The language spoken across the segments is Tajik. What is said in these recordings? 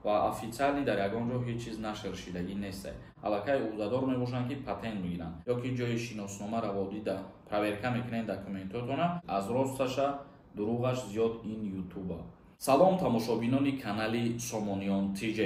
Ва официально дар ягон ҷо ҳеҷ чиз нашр шидагӣ нест. Аллакай ӯҳдадор мебошанд, ки патент мегиранд ё ки ҷои шиноснома раводида проверка мекунед документотона. Аз росташа дурӯғаш зиёд ин ютуба. Салом, тамошобинони канали Сомониён ТЖ.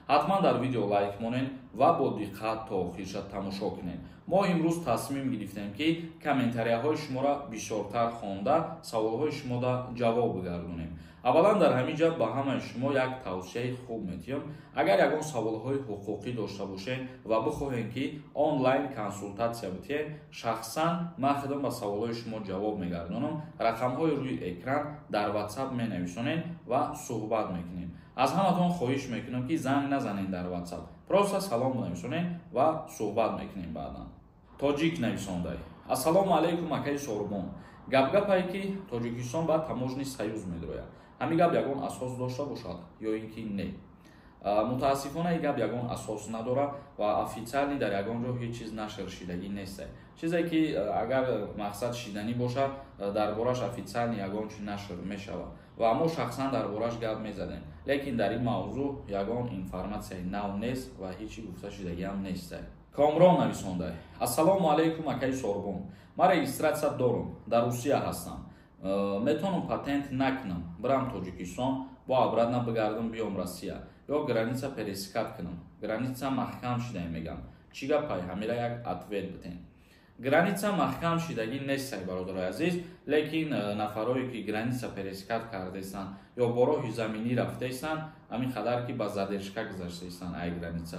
Ҳатман дар видео лайк монед ва бо диққат то охирша тамошо кунед. Мо имрӯз тасмим гирифтем, ки комментарияҳои шуморо бисёртар хонда, саволҳои шумода ҷавоб бигардонем. Аввалан, дар ҳамин ҷа ба ҳамаи шумо як тавсияи хуб метиҳам. Агар ягон саволҳои ҳуқуқӣ дошта бошед ва бихоҳем, ки онлайн консултатсия битиҳем, шахсан ман худам ба саволҳои шумо ҷавоб мегардонам. Рақамҳои рӯи экран дар WhatsApp менависонед ва суҳбат мекунем. Аз ҳаматон хоҳиш мекунам, ки занг назанед дар WhatsApp, просто салом нависонед ва суҳбат мекунем баъдан. Тоҷик нависондай: «Ассалому алайкум, акаи Сорбон. Гапгапае, ки Тоҷикистон ба Таможенный союз медрояд, ҳамин гап ягон асос дошта бошад ё ин ки не?» Мутаассифона, ин гап ягон асос надорад ва официально дар ягон ҷо ҳеҷ чиз нашр шидагӣ нест. Чизе ки агар мақсад шиданӣ бошад, дар бораш официально ягон чи нашр мешавад ва мо шахсан дар бораш гап мезадем, лекин дар ин мавзӯъ ягон информатсияи нав нест ва ҳеҷ чи гуфта шидагиам нест. Комрон нависондай: «Ассалому алайкум, акаи Сорбон. Ман регистратсия дорам, дар Русия ҳастам. Метавонам патент накунам, бирам Тоҷикистон, бо обратно бигардам, биём Россия ё граница пересекать кунам? Граница маҳкам шидаем мегам, чӣ гапай? Ҳамира як ответ битен». Граница маҳкам шидагӣ нестай, бародарои азиз, лекин нафарое ки граница пересекать кардаистанд ё бо роҳи заминӣ рафтаистанд, ҳамин қадар ки ба задержка гузаштаистанд ай граница.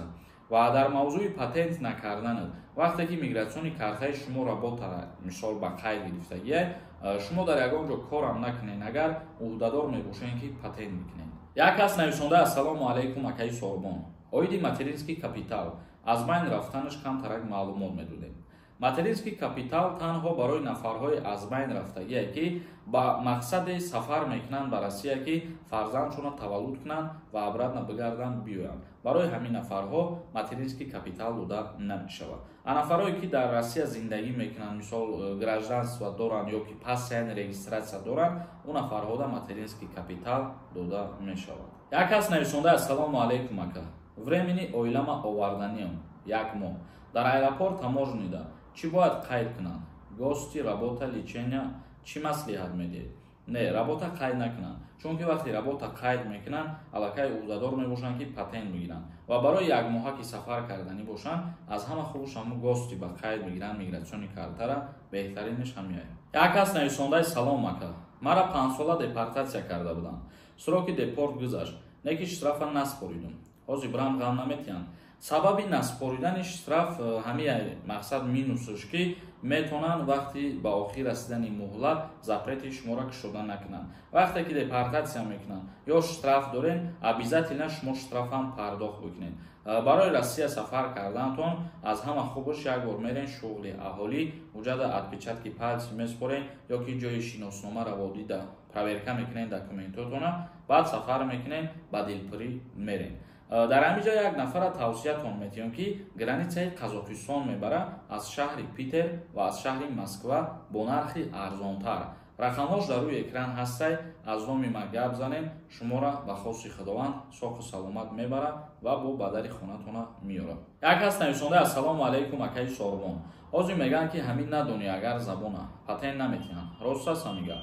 Ва дар мавзӯи патент накарданат, вақте ки миграционный картаи шумо работа, мисол, ба қайд гирифтагия, шумо дар ягон ҷо корам накунед, агар ӯҳдадор мебошед, ки патент мекунед. Як кас нависонда: «Ассалому алайкум, акаи Сорбон. Оиди материнский капитал аз байн рафтанаш камтарак маълумот медодем». Материнский капитал танҳо барои нафарҳои аз байн рафтагие, ки ба мақсаде сафар мекунанд ба Россия, ки фарзандшонро таваллуд кунанд ва обратно бигарданд, биёянд. Барои ҳамин нафарҳо материнский капитал дода намешавад. А нафарҳое ки дар Россия зиндагӣ мекунанд, мисол, гражданство доранд ё ки постоянный регистрация доранд, ӯ нафарҳода материнский капитал дода мешавад. Як кас нависонда: «Ассалому алайкум, ака. Временный оилама оварданиам, як моҳ. Дар аэропорт таможнида чӣ бояд қайд кунанд? Гости, работа, лечения, чӣ маслиҳат медиҳед?» Не, работа қайд накунанд, чунки вақте работа қайд мекунанд, аллакай ӯҳдадор мебошанд, ки патент мегиранд. Ва барои якмоҳа ки сафар карданӣ бошанд, аз ҳама хубш ҳамун гости ба қайд мегиранд миграционный картара, беҳтаринаш ҳамияй. Як кас нависондаи: «Салом, ака. Мара 5-сола депортатсия карда буданд. Сроки депорт гузашт, не ки штрафа наспоридум. Ҳозир бирам, ғам наметиҳанд?» Сабаби наспоридани штраф ҳамияй, мақсад, минусш, ки метавонанд вақти ба охир расидани муҳлат запрети шуморо кушода накунанд. Вақте ки депортатсия мекунанд ё штраф дорем, обязательно шумо штрафам пардохт бикунед. Барои Россия сафар карданатон аз ҳама хубаш як бор мерен шуғли аҳолӣ, уҷада отпечатки пальцы меспорен ё ки ҷои шиноснома раводида проверка мекунен документотона, баъд сафар мекунен, ба дилпурӣ мерен. Дар ҳамин ҷо як нафара тавсиятон метиҳам, ки границаи Қазоқистон мебара аз шаҳри Питер ва аз шаҳри Москва бо нархи арзонтар. Рақамҳош дар рӯи экран ҳастай. Аз номи ма гап занем, шуморо ба хоси Худованд соқу саломат мебара ва бо ба дари хонатона меёрад. Як кас нависонда: «Ассалому алайкум, акаи Сорбон. Ҳозир мегӯянд, ки ҳамин надонӣ агар забона, патент наметиҳанд. Рост аст ҳамин гап?»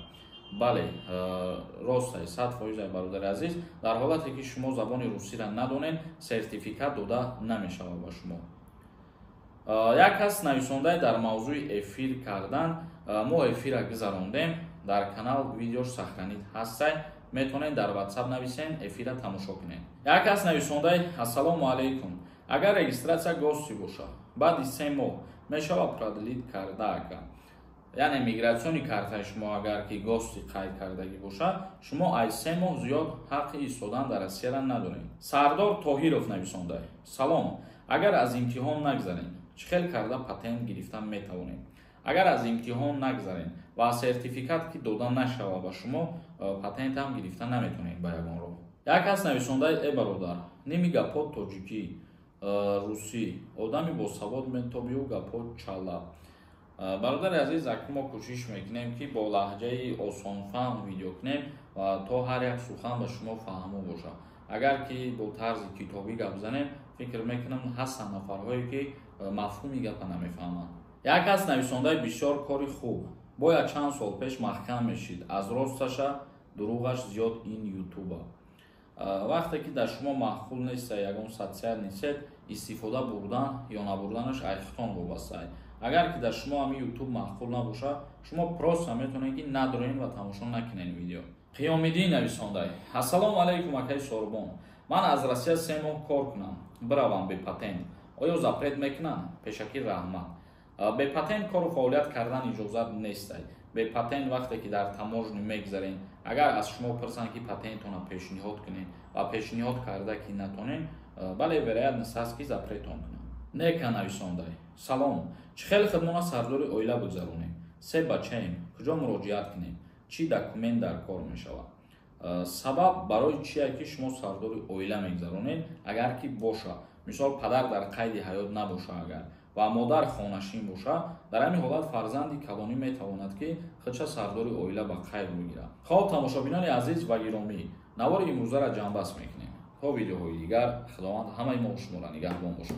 Бале, рост, 100%, бародари азиз. Дар ҳолате ки шумо забони русиро надонед, сертификат дода намешавад ба шумо. Як кас нависондаи дар мавзӯи эфир кардан: мо эфира гузарондем, дар канал видеош сохранить ҳастай, метавонед дар WhatsApp нависен, эфира тамошо кунед. Як кас нависондаи: «Ассалому алайкум. Агар регистратсия гости боша, баъди 3 моҳ мешава продлить карда, ака?» Яъне миграционный картаи шумо агар ки гости қайд кардагӣ бошад, шумо аз 3 моҳ зиёд ҳаққи истодан дар Россияра надоред. Сардор Тоҳиров нависонда: «Салом. Агар аз имтиҳон нагзарем, чӣ хел карда патент гирифтан метавонем?» Агар аз имтиҳон нагзарем ва сертификат ки дода нашава ба шумо, патентам гирифта наметавонед ба ягон роҳ. Як кас нависондаи: «Э бародар, ними гапҳо тоҷикӣ, русӣ, одами босавод метобию гапҳо чала». Бародари азиз, акнун мо кӯшиш мекунем, ки бо лаҳҷаи осонфаҳм видео кунем ва то ҳар як сухан ба шумо фаҳмо бошад. Агар ки бо тарзи китобӣ гап занем, фикр мекунам, ҳастанд нафарҳое, ки мафҳуми гапа намефаҳманд. Як кас нависондаи: «Бисёр кори хуб, бояд чанд сол пеш маҳкам мешид, аз росташа дурӯғаш зиёд ин ютуба». Вақте ки дар шумо маъқул неста ягон социальный сеть, истифода бурдан ё набурданаш айхтон вобастаа. Агар ки дар шумо ҳами ютуб маъқул набошад, шумо просто метавонед, ки надроен ва тамошо накунед видео. Қиёмиддин нависондай: «Ассалому алайкум, акаи Сорбон. Ман аз Россия 3 моҳ кор кунам, биравам бепатент, оё запрет мекунанд? Пешакӣ раҳмат». Бепатент кору фаъолият кардан иҷозат нестай. Бепатент вақте ки дар таможня мегзарем, агар аз шумо пурсанд, ки патентона пешниҳод кунед, ва пешниҳод карда ки натонем, бале, вероятность ҳаст, ки запретон кунанд. Нека нависондай: «Салом, чӣ хел хидмона сардори оила бигзаронем? Се бачаем, куҷо муроҷиат кунем? Чӣ документ дар кор мешавад?» Сабаб барои чие, ки шумо сардори оила мегзаронед? Агар ки боша, мисол, падар дар қайди ҳаёт набоша агар ва модар хонашин боша, дар ҳамин ҳолат фарзанди калонӣ метавонад, ки худша сардори оила ба қайд бигирад. Хоб, тамошобинони азиз ва гиромӣ, навори имрӯзаро ҷамъбаст мекунем. То видеоҳои дигар, Худованд ҳамаи мо шуморо нигаҳбон бошад.